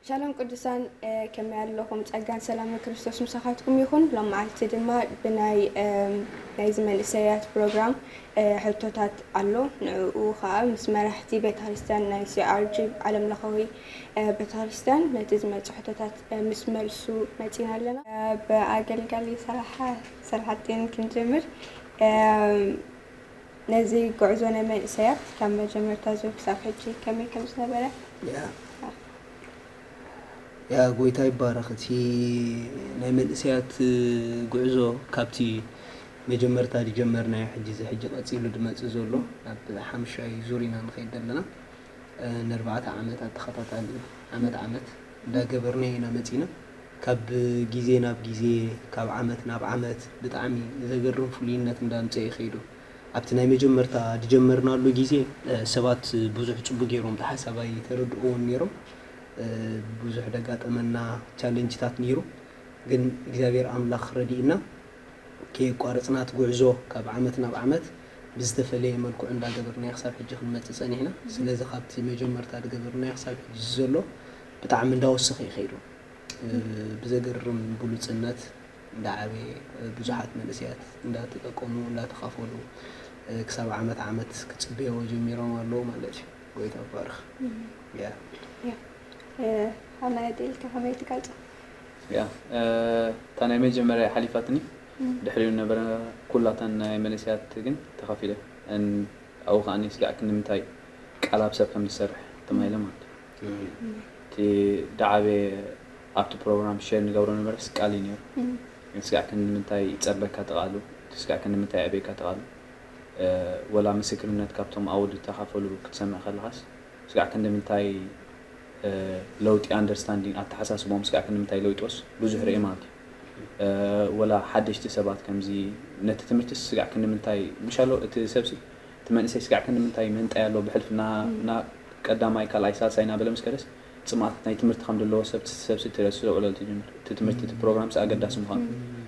ሻሎም ቅዱሳን፣ ከመይ ኣለኹም? ጸጋን ሰላምን ክርስቶስ ምሳኻትኩም ይኹን። ሎም መዓልቲ ድማ ብናይ ናይዚ መንእሰያት ፕሮግራም ሕቶታት ኣሎ። ንዕኡ ኸኣ ምስ መራሕቲ ቤተ ክርስቲያን ናይ ሲኣርጂ ዓለም ለኻዊ ቤተ ክርስቲያን ነቲ ዝመጽእ ሕቶታት ምስ መልሱ መጺና ኣለና። ብኣገልጋሊ ሰላሓ ሰላሓዲን ክንጀምር። ነዚ ጉዕዞ ናይ መንእሰያት ካብ መጀመርታ ዙር ክሳብ ሕጂ ከመይ ከም ዝነበረ? ያ ጎይታ ይባረኽ። እቲ ናይ መንእሰያት ጉዕዞ ካብቲ መጀመርታ ዝጀመርናዮ ሕጂ እዚ ሕጂ ቀጺሉ ዝመጽእ ዘሎ ናብ ሓምሻይ ዙር ኢና ንኸይድ ዘለና። ንኣርባዕተ ዓመታት ተኸታታሊ ዓመት ዓመት እንዳገበርናዮ ኢና መጺና። ካብ ግዜ ናብ ግዜ፣ ካብ ዓመት ናብ ዓመት ብጣዕሚ ዘገርም ፍሉይነት እንዳምጸአ እዩ ከይዱ። ኣብቲ ናይ መጀመርታ ዝጀመርናሉ ግዜ ሰባት ብዙሕ ጽቡቅ ገይሮም እቲ ሓሳብ ኣይተረድእዎን ነይሮም። ብዙሕ ደጋጠመና ቻለንጅታት ነይሩ። ግን እግዚኣብሔር ኣምላኽ ረዲእና ከየቋረጽና እቲ ጉዕዞ ካብ ዓመት ናብ ዓመት ብዝተፈለየ መልክዑ እንዳገበርናዮ ክሳብ ሕጂ ክንመጽእ ጸኒሕና። ስለዚ ካብቲ መጀመርታ ዝገበርናዮ ክሳብ ሕጂ ዘሎ ብጣዕሚ እንዳወሰኸ እዩ ከይዱ። ብዘገርም ብሉጽነት እንዳዓበየ፣ ብዙሓት መንእሰያት እንዳተጠቀሙ እንዳተኻፈሉ ክሳብ ዓመት ዓመት ክጽበይዎ ጀሚሮም ኣለዉ ማለት እዩ። ጎይታ ይባርኽ። ያ ሓማይ ኣዴልካ ከመይ ትገልጾ? ያ እታ ናይ መጀመርያ ሓሊፋትኒ ድሕሪኡ ነበረ ኩላተን ናይ መንእሰያት ግን ተኻፊለ ኣብኡ ከዓኒ ስጋዕ ክንዲ ምንታይ ቃል ኣብ ሰብ ከም ዝሰርሕ ተማሂለ ማለት እዩ። እቲ ዝዓበየ ኣብቲ ፕሮግራም ሼር ንገብሮ ነበረስ ቃል እዩ ነይሩ። ግን ስጋዕ ክንዲ ምንታይ ይጸበካ እቲ ቃሉ፣ እቲ ስጋዕ ክንዲ ምንታይ የዕብየካ እቲ ቃሉ፣ ወላ ምስክርነት ካብቶም ኣብኡ ዝተኻፈሉ ክትሰምዕ ከለኻስ ስጋዕ ክንዲ ምንታይ ለውጢ ኣንደርስታንዲንግ ኣተሓሳስቦም ስጋዕ ክንዲ ምንታይ ለዊጥዎስ ብዙሕ ርእየ ማለት እዩ። ወላ ሓደሽቲ ሰባት ከምዚ ነቲ ትምህርትስ ስጋዕ ክንዲ ምንታይ ምሻሎ እቲ ሰብሲ እቲ መንእሰይ ስጋዕ ክንዲ ምንታይ መንጣይ ኣሎ ብሕልፊ እና እና ቀዳማይ ካልኣይ ሳልሳይ እናበለ ምስ ከደስ ጽምኣት ናይ ትምህርቲ ከም ዘለዎ ሰብ ሰብሲ ትረስዕ ውዕለል ትጅምር እቲ ትምህርቲ እቲ ፕሮግራምስ ኣገዳሲ ምዃኑ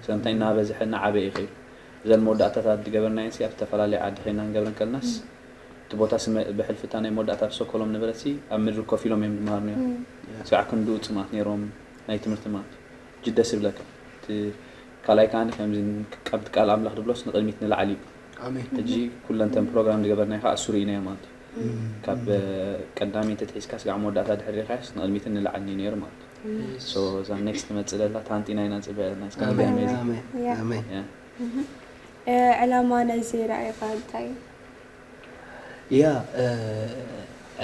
ስለምንታይ እናበዝሐ እናዓበየ ይኸይድ። እዘን መወዳእታታት ዝገበርናየን ሲ ኣብ ዝተፈላለየ ዓዲ ኸይና ንገብረን ከለናስ እቲ ቦታ ሲ ብሕልፊ እታ ናይ መወዳእታ ኣብ ስቶኮሎም ነበረት ሲ ኣብ ምድሪ ኮፍ ኢሎም እዮም ዝመሃሩ ነይሮም። ስጋዕ ክንድኡ ጽምኣት ነይሮም ናይ ትምህርቲ ማለት እዩ። ሕጂ ደስ ይብለካ። እቲ ካልኣይ ከኣ ከምዚ ካብቲ ቃል ኣምላኽ ዝብሎስ ንቕድሚት ንላዕሊ እዩ። ኣሜን። ሕጂ ኩለን ተን ፕሮግራም ዝገበርናዮ ከኣ እሱ ርኢናዮ ማለት እዩ። ካብ ቀዳመይቲ ኣትሒዝካ ስጋዕ መወዳእታ ድሕር ሪኢኻዮስ ንቕድሚትን ንላዕልን እዩ ነይሩ ማለት እዩ። So እዛ ኔክስት ትመጽእ ዘላ ታንጢና ኢና ንጽበያ ዘለና እስከ ንሪኣ መይዛ። ኣሜን ኣሜን። ያ ዕላማ ናይዚ ራእይኻ እንታይ እዩ? ያ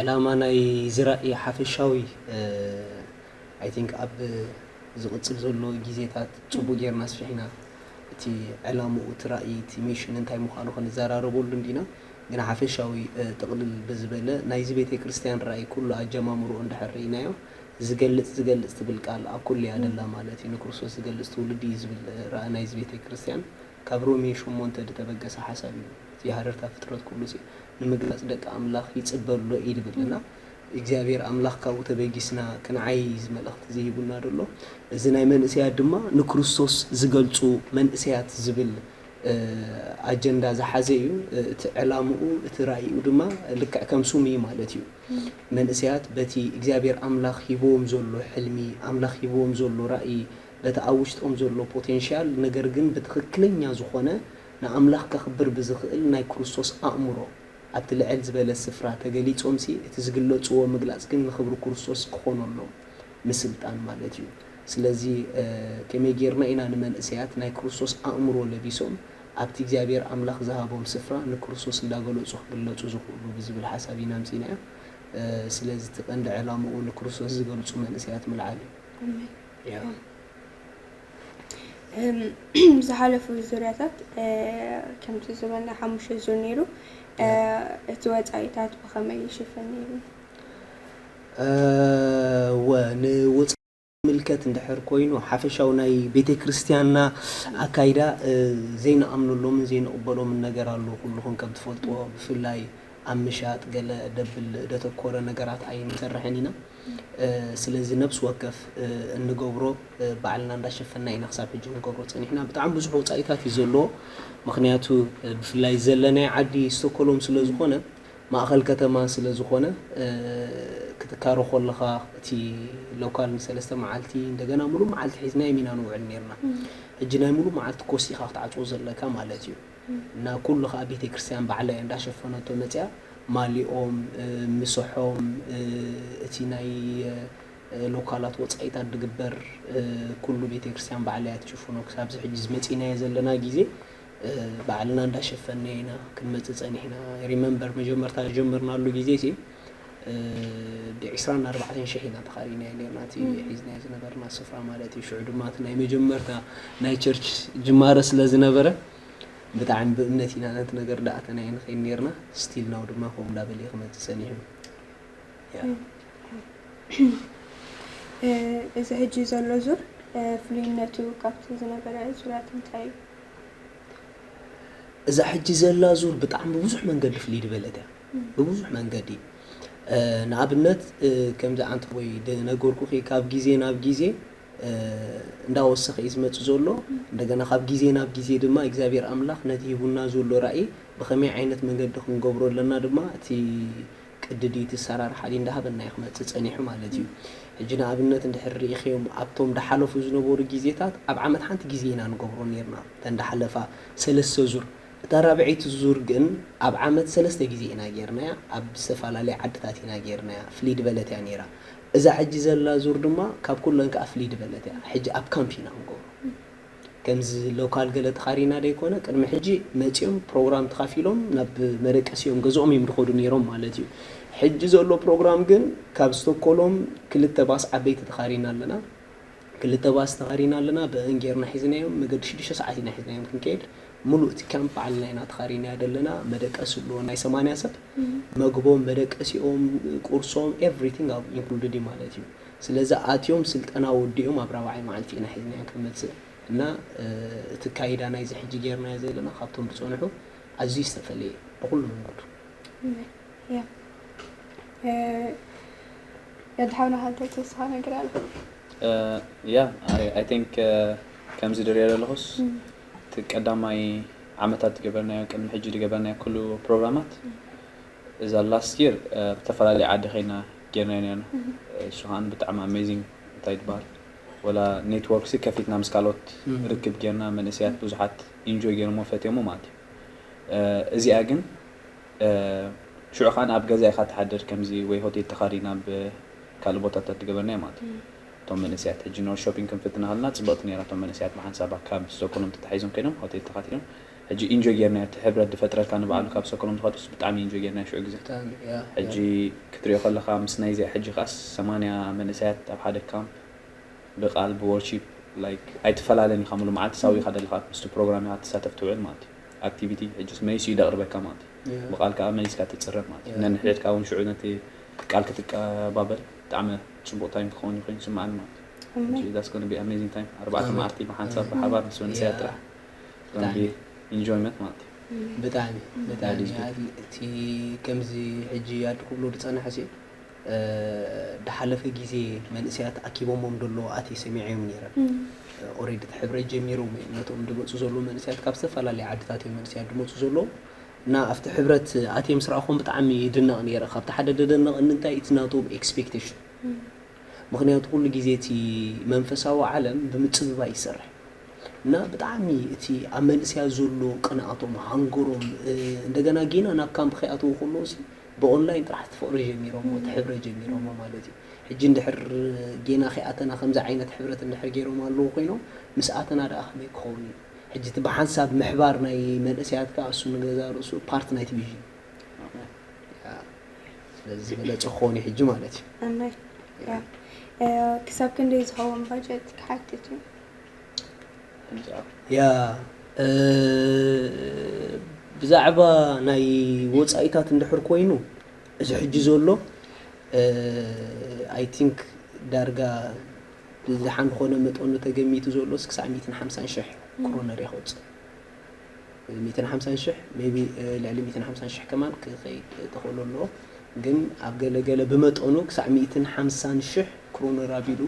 ዕላማ ናይ ዝራእይ ሓፈሻዊ I think ኣብ ዝቕጽል ዘሎ ግዜታት ጽቡቕ ጌርና ኣስፊሕና እቲ ዕላምኡ እቲ ራእይ እቲ ሚሽን እንታይ ምዃኑ ክንዘራረበሉ እንዲና። ግን ሓፈሻዊ ጥቕልል ብዝበለ ናይዚ ቤተ ክርስቲያን ራእይ ኩሉ ኣጀማምርኡ እንድሕር ርኢናዮ ዝገልጽ ዝገልጽ ትብል ቃል ኣብ ኩሉ እያ ደላ ማለት እዩ። ንክርስቶስ ዝገልጽ ትውልዲ እዩ ዝብል ራእይ ናይዚ ቤተ ክርስቲያን ካብ ሮሜ ሸሞንተ ዝተበገሰ ሓሳብ እዩ። እቲ ሃረርታ ፍጥረት ኩሉ ሲ ንምግላጽ ደቂ ኣምላኽ ይጽበ ኣሎ እዩ ዝብል እና እግዚኣብሔር ኣምላኽ ካብኡ ተበጊስና ክንዓይ እዩ እዚ መልእኽቲ እዚ ሂቡና ዘሎ። እዚ ናይ መንእሰያት ድማ ንክርስቶስ ዝገልጹ መንእሰያት ዝብል ኣጀንዳ ዝሓዘ እዩ። እቲ ዕላምኡ እቲ ራእይኡ ድማ ልክዕ ከም ስሙ እዩ ማለት እዩ። መንእሰያት በቲ እግዚኣብሔር ኣምላኽ ሂብዎም ዘሎ ሕልሚ ኣምላኽ ሂብዎም ዘሎ ራእይ በቲ ኣብ ውሽጦም ዘሎ ፖቴንሻል ነገር ግን ብትኽክለኛ ዝኾነ ንኣምላኽ ከኽብር ብዝኽእል ናይ ክርስቶስ ኣእምሮ ኣብቲ ልዕል ዝበለ ስፍራ ተገሊጾምሲ እቲ ዝግለጽዎ ምግላጽ ግን ንኽብሪ ክርስቶስ ክኾነሎም ምስልጣን ማለት እዩ። ስለዚ ከመይ ጌርና ኢና ንመንእሰያት ናይ ክርስቶስ ኣእምሮ ለቢሶም ኣብቲ እግዚኣብሔር ኣምላኽ ዝሃቦም ስፍራ ንክርስቶስ እንዳገለጹ ክግለጹ ዝኽእሉ ብዝብል ሓሳብ ኢና ኣምጺእናዮ። ስለዚ እቲ ቀንዲ ዕላምኡ ንክርስቶስ ዝገልጹ መንእሰያት ምልዓል እዩ። ዝሓለፉ ዙርያታት ከምቲ ዝበልና ሓሙሽተ ዙር ነይሩ። እቲ ወፃኢታት ብኸመይ ይሽፈን ነይሩ? እወ ንወፃኢ ምልከት እንድሕር ኮይኑ ሓፈሻዊ ናይ ቤተ ክርስቲያንና ኣካይዳ ዘይንኣምነሎምን ዘይንቕበሎምን ነገር ኣሎ። ኩልኹም ከም ትፈልጥዎ ብፍላይ ኣብ ምሻጥ ገለ ደብል ደተኮረ ነገራት ኣይንሰርሕን ኢና። ስለዚ ነብሲ ወከፍ እንገብሮ ባዕልና እንዳሸፈና ኢና ክሳብ ሕጂ ክንገብሮ ፀኒሕና። ብጣዕሚ ብዙሕ ወፃኢታት እዩ ዘለዎ። ምክንያቱ ብፍላይ ዘለናይ ዓዲ ስቶኮሎም ስለዝኮነ ማእኸል ከተማ ስለ ዝኾነ ክትካሮ ከለኻ እቲ ሎካል ንሰለስተ መዓልቲ እንደገና ሙሉእ መዓልቲ ሒዝናዮም ኢና ንውዕል ነይርና። ሕጂ ናይ ሙሉእ መዓልቲ ኮስት ኢኻ ክትዓፅዎ ዘለካ ማለት እዩ። እና ኩሉ ከዓ ቤተክርስትያን ባዕላ እያ እንዳሸፈነቶ መፅያ፣ ማሊኦም፣ ምሶሖም፣ እቲ ናይ ሎካላት ወፃኢታት ዝግበር ኩሉ ቤተክርስትያን ባዕላ እያ ትሽፍኖ። ክሳብዚ ሕጂ ዝመፂናዮ ዘለና ግዜ ባዕልና እንዳሸፈንና ኢና ክንመፅእ ፀኒሕና። ሪመምበር መጀመርታ ዝጀመርናሉ ግዜ ሲ ብዒስራን ኣርባዕተን ሽሕ ኢና ተኻሪናዮ ነርና እቲ ሒዝናዮ ዝነበርና ስፍራ ማለት እዩ። ሽዑ ድማ እቲ ናይ መጀመርታ ናይ ቸርች ጅማረ ስለ ዝነበረ ብጣዕሚ ብእምነት ኢና ነቲ ነገር ዳኣተናዮ ንኸይድ ነርና። ስቲል ናው ድማ ከምኡ እንዳበለ እዩ ክመፅእ ፀኒሑ። እዚ ሕጂ ዘሎ ዙር ፍሉይነቱ ካብቲ ዝነበረ ዙራት እንታይ እዩ? እዛ ሕጂ ዘላ ዙር ብጣዕሚ ብብዙሕ መንገዲ ፍልይ ዝበለት እያ። ብብዙሕ መንገዲ ንኣብነት ከምዚ ኣንቲ ወይ ዝነገርኩኺ ካብ ግዜ ናብ ግዜ እንዳወሰኸ እዩ ዝመፅእ ዘሎ። እንደገና ካብ ግዜ ናብ ግዜ ድማ እግዚኣብሔር ኣምላኽ ነቲ ሂቡና ዘሎ ራእይ ብኸመይ ዓይነት መንገዲ ክንገብሮ ኣለና ድማ እቲ ቅዲ ድዩ እቲ ኣሰራርሓ ድዩ እንዳሃበና እዩ ክመፅእ ፀኒሑ ማለት እዩ። ሕጂ ንኣብነት እንድሕር ርኢኽዮም ኣብቶም ዳሓለፉ ዝነበሩ ግዜታት ኣብ ዓመት ሓንቲ ግዜ ኢና ንገብሮ ነርና እተን ዳሓለፋ ሰለስተ ዙር። እታ ራብዐይቲ ዙር ግን ኣብ ዓመት ሰለስተ ግዜ ኢና ጌርናያ፣ ኣብ ዝተፈላለያ ዓድታት ኢና ጌርናያ፣ ፍልይ ዝበለት እያ ነይራ። እዛ ሕጂ ዘላ ዙር ድማ ካብ ኩለን ከዓ ፍልይ ዝበለት እያ። ሕጂ ኣብ ካምፕ ኢና ንገብሮ። ከምዚ ሎካል ገለ ተኻሪና ደይኮነ ቅድሚ ሕጂ መፂኦም ፕሮግራም ተኻፊሎም ናብ መደቀሲኦም ገዝኦም እዮም ዝኸዱ ነይሮም ማለት እዩ። ሕጂ ዘሎ ፕሮግራም ግን ካብ ስቶኮሎም ክልተ ባስ ዓበይቲ ተኻሪና ኣለና። ክልተ ባስ ተኻሪና ኣለና። ብእን ጌርና ሒዝናዮም መገዲ ሽዱሽተ ሰዓት ኢና ሒዝናዮም ክንከይድ። ሙሉእ እቲ ካምፕ ባዕልና ኢና ተኻሪናዮ ዘለና። መደቀሲ ኣለዎ ናይ ሰማንያ ሰብ። መግቦም፣ መደቀሲኦም፣ ቁርሶም ኤቭሪቲንግ ኣብኡ ኢንክሉድድ እዩ ማለት እዩ። ስለዚ ኣትዮም ስልጠና ወዲኦም ኣብ ራብዓይ መዓልቲ ኢና ሒዝናዮም ክንመፅእ እና እቲ ካይዳ ናይዚ ሕጂ ጌርናዮ ዘለና ካብቶም ዝፀንሑ ኣዝዩ ዝተፈለየ ብኩሉ መንገዱ። ያ ያድሓውና ካልተ ተወሳኺ ነገር ኣሎ? ያ ኣይ ቲንክ ከምዚ ድሪኦ ዘለኹስ እቲ ቀዳማይ ዓመታት ዝገበርናዮ ቅድሚ ሕጂ ዝገበርናዮ ኩሉ ፕሮግራማት እዛ ላስት ይር ዝተፈላለየ ዓዲ ከይና ጌርና ነርና። እሱ ከዓ ብጣዕሚ ኣሜዚንግ እንታይ ይበሃል ወላ ኔትወርክ ሲ ከፊትና ምስ ካልኦት ርክብ ጌርና መንእሰያት ብዙሓት ኢንጆይ ጌሮሞ ፈትዮሞ ማለት እዩ። እዚኣ ግን ሽዑ ከዓ ኣብ ገዛ ኢኻ ትሓድር ከምዚ ወይ ሆቴል ተኻሪና ናብ ካልእ ቦታታት ትገበርናዮ ማለት እዩ። እቶም መንእሰያት ሕጂ ኖር ሾፒንግ ክንፍትን ከለና ፅብቕቲ ነይራ። እቶም መንእሰያት ብሓንሳብ ካብ ስቶኮሎም ተታሒዞም ከይዶም ሆቴል ተኻቲሎም ሕጂ ኢንጆይ ጌርናዮ። እቲ ሕብረት ዝፈጥረልካ ንባዕሉ ካብ ስቶኮሎም ዝኸዱስ ብጣዕሚ ኢንጆይ ጌርናዮ ሽዑ ግዜ። ሕጂ ክትሪኦ ከለኻ ምስ ናይዚኣ ሕጂ ከዓስ ሰማንያ መንእሰያት ኣብ ሓደ ካምፕ ብቃል ብወርሺፕ ላይክ ኣይትፈላለን ኢኻ ሙሉ መዓልቲ ሳዊ ኢኻ ደለኻ ምስቲ ፕሮግራም ኢኻ ትሳተፍ ትውዕል ማለት እዩ። ኣክቲቪቲ ሕጅስ መሊሱ እዩ ደቕርበካ ማለት እዩ። ብቃል ከዓ መሊስካ ትፅረብ ማለት እዩ። ነንሕድሕድካ እውን ሽዑ ነቲ ቃል ክትቀባበል ብጣዕሚ ፅቡቅ ታይም ክኸውን ኮይኑ ይስምዓኒ ማለት እዩ። ሕጂ that's gonna be amazing time ኣርባዕተ መዓልቲ ብሓንሳብ ብሓባር ምስ መንእሰያት ጥራሕ ኢንጆይመንት ማለት እዩ። ብጣዕሚ ብጣዕሚ እቲ ከምዚ ሕጂ ኣዲ ክብሎ ዝፀንሐ ሲ ድሓለፈ ግዜ መንእሰያት ኣኪቦሞም ደሎ ኣትየ ሰሚዐዮም ነይረ። ኦሬዲ እቲ ሕብረት ጀሚሮም እዮም ነቶም ዝመፁ ዘለዉ መንእሰያት ካብ ዝተፈላለየ ዓድታት እዮም መንእሰያት ዝመፁ ዘለዉ እና ኣብቲ ሕብረት ኣትየ ምስ ረኣኹም ብጣዕሚ ይድነቕ ነይረ። ካብቲ ሓደ ዘደነቐኒ እንታይ እቲ ናቶም ኤክስፔክቴሽን ምኽንያቱ ኩሉ ግዜ እቲ መንፈሳዊ ዓለም ብምፅብባይ ይሰርሕ እና ብጣዕሚ እቲ ኣብ መንእሰያት ዘሎ ቅንኣቶም ሃንጎሮም እንደገና ጌና ናብ ካምፕ ከይኣተዉ ከለዉ ሲ ብኦንላይን ጥራሕ እቲ ፍቕሪ ጀሚሮሞ እቲ ሕብረት ጀሚሮሞ ማለት እዩ። ሕጂ እንድሕር ጌና ከይኣተና ከምዚ ዓይነት ሕብረት እንድሕር ገይሮም ኣለዉ ኮይኖም ምስ ኣተና ደኣ ከመይ ክኸውን እዩ? ሕጂ እቲ ብሓንሳብ ምሕባር ናይ መንእሰያት ከኣ እሱ ንገዛ ርእሱ ፓርት ናይቲ ቪዥን ስለዚ ዝበለፀ ክኸውን እዩ ሕጂ ማለት እዩ። ኣናይ ክሳብ ክንደይ ዝኸውን ባጀት ክሓትት እዩ? ያ ብዛዕባ ናይ ወፃኢታት እንድሕር ኮይኑ እዚ ሕጂ ዘሎ ኣይ ቲንክ ዳርጋ ብዝሓን ዝኾነ መጠኑ ተገሚቱ ዘሎስ ክሳዕ ሚእትን ሓምሳን ሽሕ ክሮነር እየ ከውፅእ። ሚእትን ሓምሳን ሽሕ maybe ልዕሊ ሚእትን ሓምሳን ሽሕ ከማን ክኸይድ ተኽእሎ ኣለዎ። ግን ኣብ ገለ ገለ ብመጠኑ ክሳዕ ሚእትን ሓምሳን ሽሕ ክሮነር ኣቢሉ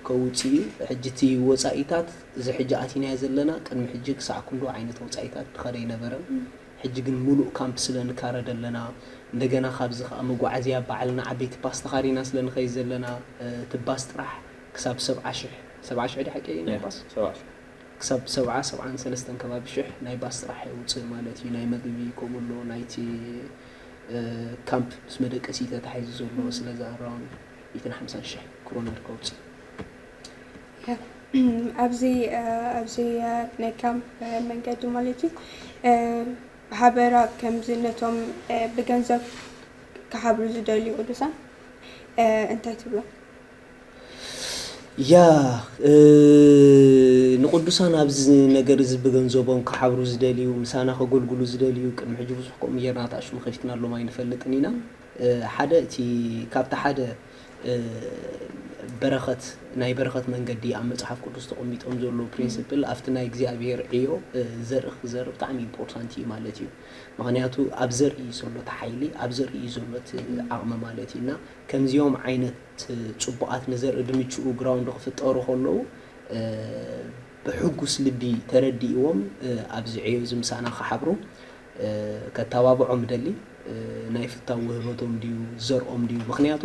ከውፅእ እዩ። ሕጂ እቲ ወፃኢታት እዚ ሕጂ ኣቲናዮ ዘለና ቅድሚ ሕጂ ክሳዕ ክንዶ ዓይነት ወፃኢታት ዝኸደ ኣይነበረን። ሕጂ ግን ሙሉእ ካምፕ ስለ ንካረድ ኣለና፣ እንደገና ካብዚ ከዓ መጓዓዝያ ባዕልና ዓበይቲ ባስ ተኻሪና ስለ ንኸይድ ዘለና፣ እቲ ባስ ጥራሕ ክሳብ ሰብዓ ሽሕ፣ ሰብዓ ሽሕ ድዩ ሓቂ ናይ ባስ? ክሳብ ሰብዓ፣ ሰብዓን ሰለስተን ከባቢ ሽሕ ናይ ባስ ጥራሕ የውፅእ ማለት እዩ። ናይ መግቢ ከምኡ ኣሎ፣ ናይቲ ካምፕ ምስ መደቀሲ ተታሒዙ ዘሎ። ስለዚ ኣራውን ሚእትን ሓምሳን ሽሕ ክሮነር ከውፅእ። ኣብዚ ኣብዚ ናይ ካምፕ መንገዲ ማለት እዩ። ብሓበራ ከምዚ ነቶም ብገንዘብ ክሓብሩ ዝደልዩ ቅዱሳን እንታይ ትብሎ? ያ ንቅዱሳን ኣብዚ ነገር እዚ ብገንዘቦም ክሓብሩ ዝደልዩ፣ ምሳና ከገልግሉ ዝደልዩ፣ ቅድሚ ሕጂ ብዙሕ ከምኡ ጌርና ተኣሽሙ ከፊትናሎም ኣይንፈልጥን ኢና። ሓደ እቲ ካብቲ ሓደ በረኸት ናይ በረኸት መንገዲ ኣብ መፅሓፍ ቅዱስ ተቐሚጦም ዘሎ ፕሪንስፕል ኣብቲ ናይ እግዚኣብሔር ዕዮ ዘርኢ ክዘር ብጣዕሚ ኢምፖርታንት እዩ ማለት እዩ። ምክንያቱ ኣብ ዘርኢ እዩ ዘሎ እቲ ሓይሊ፣ ኣብ ዘርኢ እዩ ዘሎ እቲ ዓቕሚ ማለት እዩ። እና ከምዚኦም ዓይነት ፅቡቓት ንዘርኢ ድምችኡ ግራውንድ ክፍጠሩ ከለዉ ብሕጉስ ልቢ ተረዲእዎም ኣብዚ ዕዮ እዚ ምሳና ክሓብሩ ከተባብዖም ደሊ ናይ ፍታው ውህበቶም ድዩ ዘርኦም ድዩ? ምክንያቱ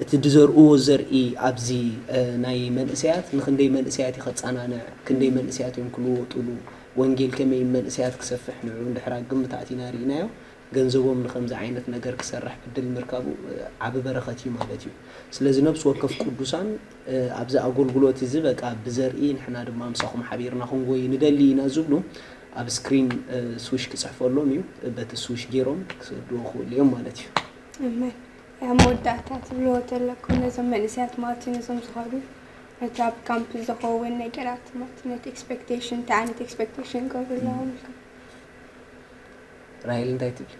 እቲ ድዘርእዎ ዘርኢ ኣብዚ ናይ መንእሰያት ንክንደይ መንእሰያት እዩ ከፀናንዕ፣ ክንደይ መንእሰያት እዮም ክልወጡሉ፣ ወንጌል ከመይ መንእሰያት ክሰፍሕ ንዑ እንድሕር ኣብ ግምት ኣእቲና ርኢናዮ። ገንዘቦም ንከምዚ ዓይነት ነገር ክሰርሕ ዕድል ምርካቡ ዓቢ በረኸት እዩ ማለት እዩ። ስለዚ ነብሲ ወከፍ ቅዱሳን ኣብዚ ኣገልግሎት እዚ በቃ ብዘርኢ ንሕና ድማ ምሳኹም ሓቢርና ክንጎይ ንደሊ ኢና ዝብሉ ኣብ ስክሪን ስዊሽ ክፅሕፈሎም እዩ። በቲ ስዊሽ ገይሮም ክስእድዎ ክኽእሉ እዮም ማለት እዩ። እመ ኣብ መወዳእታ ትብልዎ ዘለኩም ነዞም መንእሰያት ማለት እዩ፣ ነዞም ዝኸዱ ነቲ ኣብ ካምፕ ዝኸውን ነገራት ማለት እዩ፣ ነቲ ኤክስፔክቴሽን እንታይ ዓይነት ኤክስፔክቴሽን ገብሩ ኣለዎም ኢልኩም? ራሄል እንታይ ትብሊ?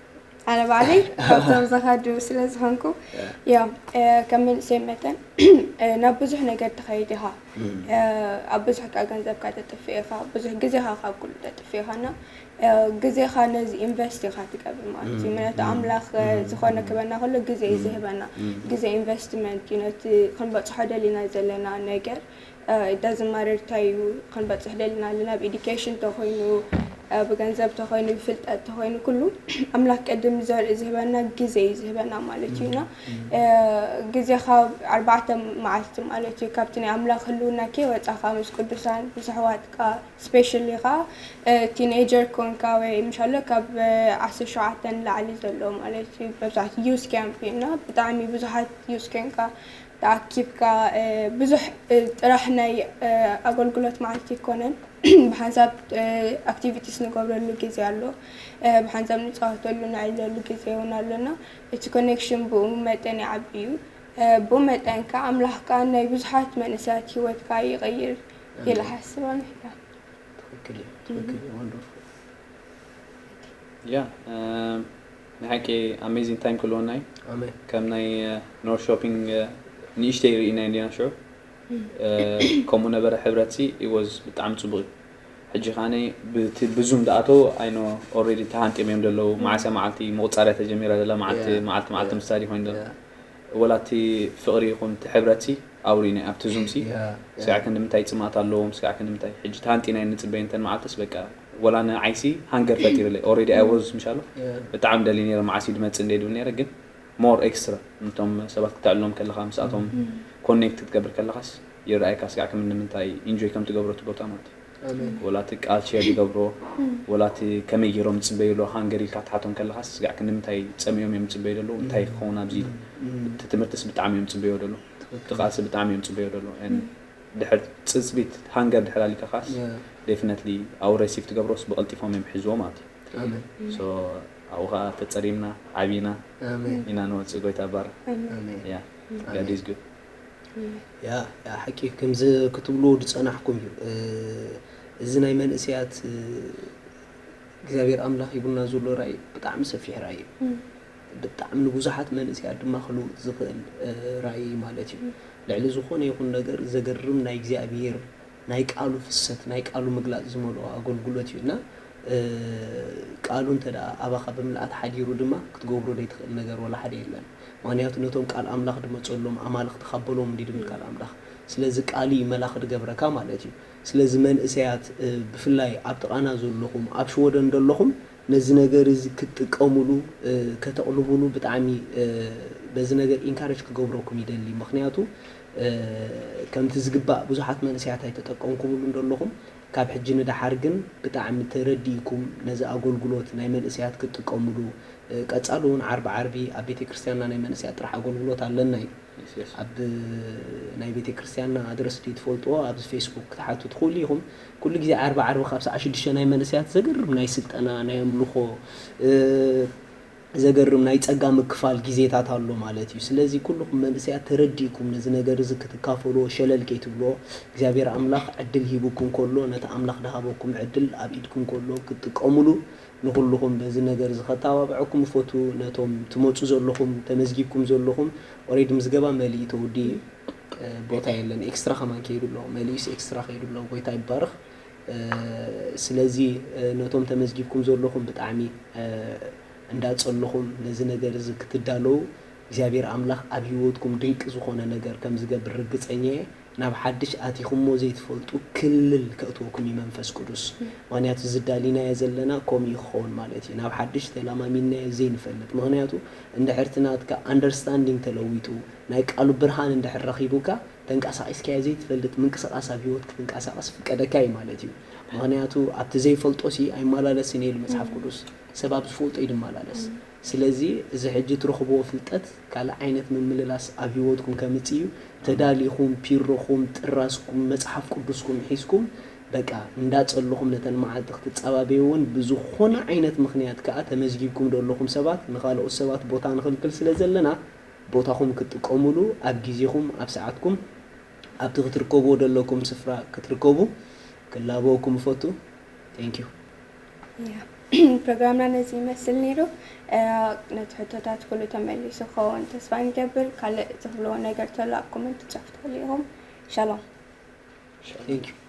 ኣነ ባዕለይ ካብቶም ዝኸዱ ስለ ዝኾንኩ ያው ከም መንእሰይ መጠን ናብ ብዙሕ ነገር ትኸይድ ኢኻ። ኣብ ብዙሕ ከዓ ገንዘብካ ተጥፍእ ኢኻ፣ ብዙሕ ግዜኻ ካብ ኩሉ ተጥፍእ ኢኻ እና ግዜኻ ነዚ ኢንቨስት ኢኻ ትገብር ማለት እዩ። ምክንያቱ ኣምላኽ ዝኾነ ክበና ከሎ ግዜ እዩ ዝህበና። ግዜ ኢንቨስትመንት እዩ ነቲ ክንበፅሖ ደሊና ዘለና ነገር። ዳዝንት ማተር እንታይ እዩ ክንበፅሕ ደሊና ኣለና፣ ብኢዱኬሽን ተኾይኑ፣ ብገንዘብ ተኾይኑ፣ ብፍልጠት ተኾይኑ፣ ኩሉ ኣምላኽ ቅድም ዘርኢ ዝህበና ግዜ እዩ ዝህበና ማለት እዩ። እና ግዜኻ ኣርባዕተ መዓልቲ ማለት እዩ ካብቲ ናይ ኣምላኽ ህልውና ከይወፃኻ ምስ ቅዱሳን ምስ ኣሕዋትካ ስፔሻሊ ኻ ቲኔጀር ኮንካ ወይ ምሻሎ ካብ ዓሰርተ ሸውዓተ ንላዕሊ ዘሎ ማለት እዩ መብዛሕትኡ ዩዝ ካምፕ እዩ። እና ብጣዕሚ ብዙሓት ዩዝ ኮንካ ተኣኪብካ ብዙሕ ጥራሕ ናይ ኣገልግሎት መዓልቲ ኣይኮነን። ብሓንሳብ ኣክቲቪቲስ ንገብረሉ ግዜ ኣሎ፣ ብሓንሳብ ንፃወተሉ ነዕልለሉ ግዜ እውን ኣሎ። እና እቲ ኮኔክሽን ብኡ መጠን ይዓቢ እዩ። ብኡ መጠን ከዓ ኣምላኽ ከዓ ናይ ብዙሓት መንእሰያት ሂወት ከዓ ይቕይር ኢለ ሓስብ። ኣነ ትኽክል እዩ። ትኽክል እዩ። ወንደርፉል። ያ ናይ ሓቂ ኣሜዚንግ ታይም ክልወና እዩ። ኣሜን። ከም ናይ ኖር ሾፒንግ ንእሽተይ ርኢና እንዲና ሽዑ ከምኡ ነበረ ሕብረት ሲ ኢወዝ ብጣዕሚ ፅቡቅ እዩ። ሕጂ ከዓነ ብቲ ብዙም ዝኣተው ኣይኖ ኦልሬዲ ተሃንጢም እዮም ዘለዉ። መዓስያ መዓልቲ ምቁፃርያ ተጀሚራ ዘላ መዓልቲ Yeah. መዓልቲ መዓልቲ Yeah. ምሳሌ ኮይኑ ዘሎ Yeah. ወላ እቲ ፍቕሪ ይኹን እቲ ሕብረት ሲ ኣብሪነ ኣብቲ ዙም ሲ Yeah, yeah. ስጋዕ ክንዲ ምንታይ ፅማት ኣለዎም ስጋዕ ክንዲ ምንታይ ሕጂ ተሃንጢና ንፅበይ እንተን መዓልትስ በቃ ወላ ንዓይሲ ሃንገር ፈጢርለይ ኦሬዲ ኣይ ወዝ ምሻሎ Yeah. ብጣዕሚ ደሊ ነረ መዓሲ ድመፅእ እንደ ድብል ነረ ግን ሞር ኤክስትራ ነቶም ሰባት ክተዕልሎም ከለኻ ምስኣቶም ኮኔክት ክትገብር ከለኻስ ይረኣየካ ስጋዕ ከም ንምንታይ ኢንጆይ ከም ትገብሮ እቲ ቦታ ማለት እዩ ኣሜን። ወላ እቲ ቃል ሼር ዝገብሮ ወላ እቲ ከመይ ገይሮም ዝፅበዩ ኣለዉ ሃንገር ኢልካ ትሓቶም ከለኻስ ስጋዕ ክንዲ ምንታይ ፀሚኦም እዮም ዝፅበዩ ዘለዉ እንታይ ክኸውን ኣብዚ ኢሉ እቲ ትምህርትስ ብጣዕሚ እዮም ዝፅበዮ ዘለዉ እቲ ቃልሲ ብጣዕሚ እዮም ዝፅበዮ ዘለዉ And ድሕር ፅፅቢት ሃንገር ድሕር ኣሊካ ካስ Yeah. ዴፊነትሊ ኣብኡ ሬሲቭ ትገብሮስ ብቐልጢፎም እዮም ሕዝዎ ማለት እዩ ኣሜን። So ኣብኡ ከዓ ተፀሪምና ዓቢና ኣሜን። ኢና ንወፅእ ጎይታ ባር ኣሜን። ያ God is good ያ ያ ሓቂ ከምዚ ክትብሉ ዝፀናሕኩም እዩ እዚ ናይ መንእሰያት እግዚኣብሔር ኣምላኽ ሂቡና ዘሎ ራእይ ብጣዕሚ ሰፊሕ ራእይ እዩ ብጣዕሚ ንብዙሓት መንእሰያት ድማ ክልውጥ ዝኽእል ራእይ ማለት እዩ ልዕሊ ዝኾነ ይኹን ነገር ዘገርም ናይ እግዚኣብሔር ናይ ቃሉ ፍሰት ናይ ቃሉ ምግላፅ ዝመልኦ ኣገልግሎት እዩ እና ቃሉ እንተ ኣባኻ ብምልኣት ሓዲሩ ድማ ክትገብሮ ዘይትኽእል ነገር ወላ ሓደ የለን ምክንያቱ ነቶም ቃል ኣምላኽ ድመፀሎም ኣማልኽቲ ካብ በሎም እንዲ ድብል ቃል ኣምላኽ ስለዚ ቃል እዩ መላኽ ድገብረካ ማለት እዩ ስለዚ መንእሰያት ብፍላይ ኣብ ጥቓና ዘለኹም ኣብ ሽወደን ዘለኹም ነዚ ነገር እዚ ክትጥቀሙሉ ከተቕልቡሉ ብጣዕሚ በዚ ነገር ኢንካሬጅ ክገብረኩም ይደሊ። ምክንያቱ ከምቲ ዝግባእ ብዙሓት መንእሰያት ኣይተጠቀምኩምሉ እንደለኹም፣ ካብ ሕጂ ንደሓር ግን ብጣዕሚ ተረዲእኩም ነዚ ኣገልግሎት ናይ መንእሰያት ክትጥቀሙሉ፣ ቀጻሉ እውን ዓርቢ ዓርቢ ኣብ ቤተ ክርስቲያንና ናይ መንእሰያት ጥራሕ ኣገልግሎት ኣለና እዩ። ኣብ ናይ ቤተ ክርስቲያንና ኣድረስ ዶ ትፈልጥዎ? ኣብዚ ፌስቡክ ክትሓቱ ትኽእሉ ኢኹም። ኩሉ ግዜ ዓርቢ ዓርቢ ካብ ሰዓት ሽዱሽተ ናይ መንእሰያት ዘገርም ናይ ስልጠና ናይ ኣምልኾ ዘገርም ናይ ጸጋ ምክፋል ግዜታት ኣሎ ማለት እዩ። ስለዚ ኩልኹም መንእሰያት ተረዲእኩም ነዚ ነገር እዚ ክትካፈልዎ ሸለል ከይትብልዎ እግዚኣብሔር ኣምላኽ ዕድል ሂቡኩም ከሎ ነቲ ኣምላኽ ድሃበኩም ዕድል ኣብ ኢድኩም ከሎ ክትጥቀሙሉ ንኹልኹም በዚ ነገር እዚ ከተባብዐኩም እፈቱ። ነቶም ትመፁ ዘለኹም ተመዝጊብኩም ዘለኹም ኦሬዲ ምዝገባ መሊኡ ተወዲኡ እዩ። ቦታ የለን። ኤክስትራ ከማን ከይዱ ኣሎ፣ መሊኡስ ኤክስትራ ከይዱ ኣሎ። ጎይታ ይባርኽ። ስለዚ ነቶም ተመዝጊብኩም ዘለኹም ብጣዕሚ እንዳፀለኹም ነዚ ነገር እዚ ክትዳለዉ እግዚኣብሔር ኣምላኽ ኣብ ህይወትኩም ድንቂ ዝኾነ ነገር ከም ዝገብር ርግፀኛ እየ። ናብ ሓድሽ ኣቲኹሞ ዘይትፈልጡ ክልል ከእትወኩም እዩ መንፈስ ቅዱስ። ምክንያቱ ዝዳሊናዮ ዘለና ከምኡ እዩ ክኸውን ማለት እዩ። ናብ ሓድሽ ተላማሚናዮ ዘይንፈልጥ። ምክንያቱ እንድሕር እቲ ናትካ ኣንደርስታንዲንግ ተለዊጡ ናይ ቃሉ ብርሃን እንድሕር ረኺቡካ ተንቀሳቒስካዮ ዘይትፈልጥ ምንቅስቓስ ኣብ ህይወት ክትንቀሳቐስ ፍቀደካ እዩ ማለት እዩ። ምክንያቱ ኣብቲ ዘይፈልጦ ሲ ኣይመላለስን እየ ኢሉ መፅሓፍ ቅዱስ። ሰብ ኣብ ዝፈልጦ እዩ ዝመላለስ። ስለዚ እዚ ሕጂ ትረኽብዎ ፍልጠት ካልእ ዓይነት ምምልላስ ኣብ ህይወትኩም ከምፅእ እዩ። ተዳሊኹም ፒሮኹም ጥራዝኩም መፅሓፍ ቅዱስኩም ሒዝኩም በቃ እንዳፀለኹም ነተን መዓልቲ ክትፀባበዩ እውን ብዝኾነ ዓይነት ምኽንያት ከዓ ተመዝጊብኩም ዘለኹም ሰባት ንኻልኦት ሰባት ቦታ ንኽልክል ስለ ዘለና ቦታኹም ክትጥቀሙሉ ኣብ ግዜኹም ኣብ ሰዓትኩም ኣብቲ ክትርከብዎ ዘለኩም ስፍራ ክትርከቡ ክላበወኩም እፈቱ። Thank you። ፕሮግራምና ነዚ ይመስል ነይሩ። ነቲ ሕቶታት ኩሉ ተመሊሱ ክኸውን ተስፋ ንገብር። ካልእ ዝኽብልዎ ነገር ተሎ ኣብ ኮመንት ትፅሕፉ ትኽእሉ ኢኹም። ሻሎም። Thank you።